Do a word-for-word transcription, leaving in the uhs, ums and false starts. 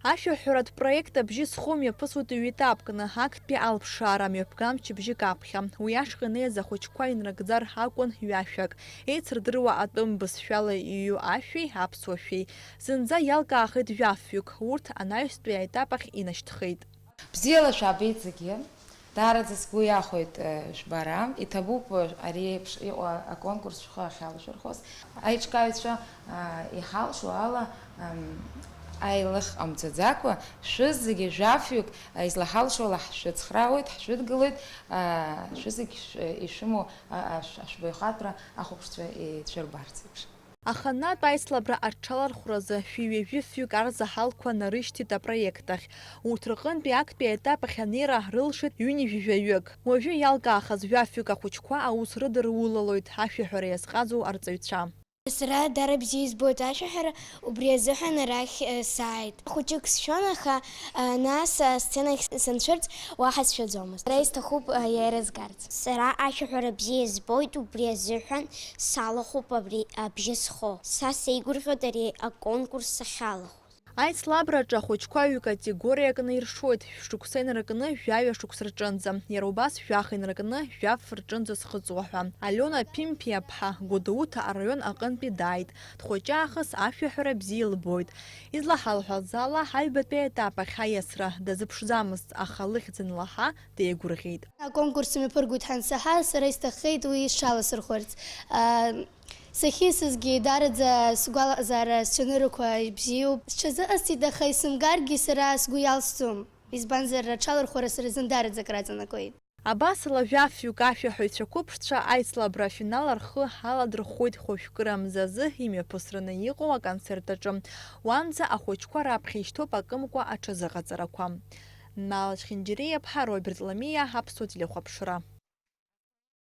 Ашәаҳәаратә проект абжьы зхо мҩаԥысуеит ҩ-етапкны, актәи алԥшаара мҩаԥгамч бжьык аԥхьа. Уи ашҟа инеиз ахәыҷқәа инрыгӡар акәын ҩашәак. Еицырдыруа атәым бызшәала иҩу ашәеи аԥсуа шәеи. Зынӡа иалкаахеит жәафҩык, урҭ анаҩстәи аетап ахь инашьҭхеит. Бзиала шәаабеит зегьы. Даараӡа сгәы иахәеит, э, шәбара. Иҭабуп, э, ари еиԥш иҟоу аконкурс шәхы ахьалашәырхәоз. Аиҿкааҩцәа, э, иҳалшо ала, ам, аилых ҟамҵаӡакәа, шәызегьы жәафҩык, э, излаҳалшо ала ҳшәыцхраауеит, ҳшәыдгылоит, э, шәызегь шә-, ишәымоу, э, ашә-, ашәбаҩхатәра ахәаԥшцәа ицәырбарц еиԥш. Аханнатә аицлабра аҽалархәразы шәи ҩажәи фҩык арзаҳалқәа нарышьҭит апроект ахь. Урҭ рҟынтәи актәи аетап ахь анеира рылшеит ҩынҩажәаҩык. Уажәы иалкаахаз жәафҩык ахәыҷқәа аус рыдырулалоит ашәаҳәара иазҟазоу арҵаҩцәа. Сара дара бзиа избоит ашәаҳәара, убри азыҳәан арахь, э, сааит. Хәыҷык сшәон, аха, э, нас, э, асценахь санцәырҵ, уаҳа сшәаӡомызт. Сара исҭахуп, э, иаирызгарц. Сара ашәаҳәара бзиа избоит, убри азыҳәан салахәуп абри абжьы зхо. Са сеигәырӷьоит ари аконкурс сахьалахәыз. Аицлабраҿы ахәыҷқәа ҩ-категориакны иршоит, шәшықәса инаркны жәаҩа шықәса рҿынӡа, иара убас жәаха инаркны жәаф рҿынӡа зхыҵуа ҳәа. Алиона Ԥимԥиаԥҳа Гәдоуҭа араион аҟынтәи дааит. Дхәыҷаахыс ашәаҳәара бзиа илбоит. Излаҳалҳәаз ала, аҩбатәи аетап ахь аиасра дазыԥшӡамызт, аха лыхьӡ анлаҳа, деигәырӷьеит. Аконкурс мҩаԥыргоит ҳәа ансаҳа, сара исҭаххеит уи сҽаласырхәырц. А, сахьисызгьы, даараӡа сгәалаҟазаара, сцәаныррақәа бзиоуп. Сҽазыҟасҵеит, аха исымгаргьы сара сгәы иалсӡом. Избанзар, аҽалархәра сара сзын даараӡа акраҵанакуеит. Абасала, жәафҩык ашәаҳәаҩцәа қәыԥшцәа аицлабра афинал рхы аладырхәуеит хәажәкыра мзазы имҩаԥысраны иҟоу аконцерт аҿы. Уанӡа ахәыҷқәа раԥхьа ишьҭоуп акымкәа аҽазыҟаҵарақәа. Нал Чхинџьириаԥҳа, Роберт Ламиа, Аԥсуа телехәаԥшра.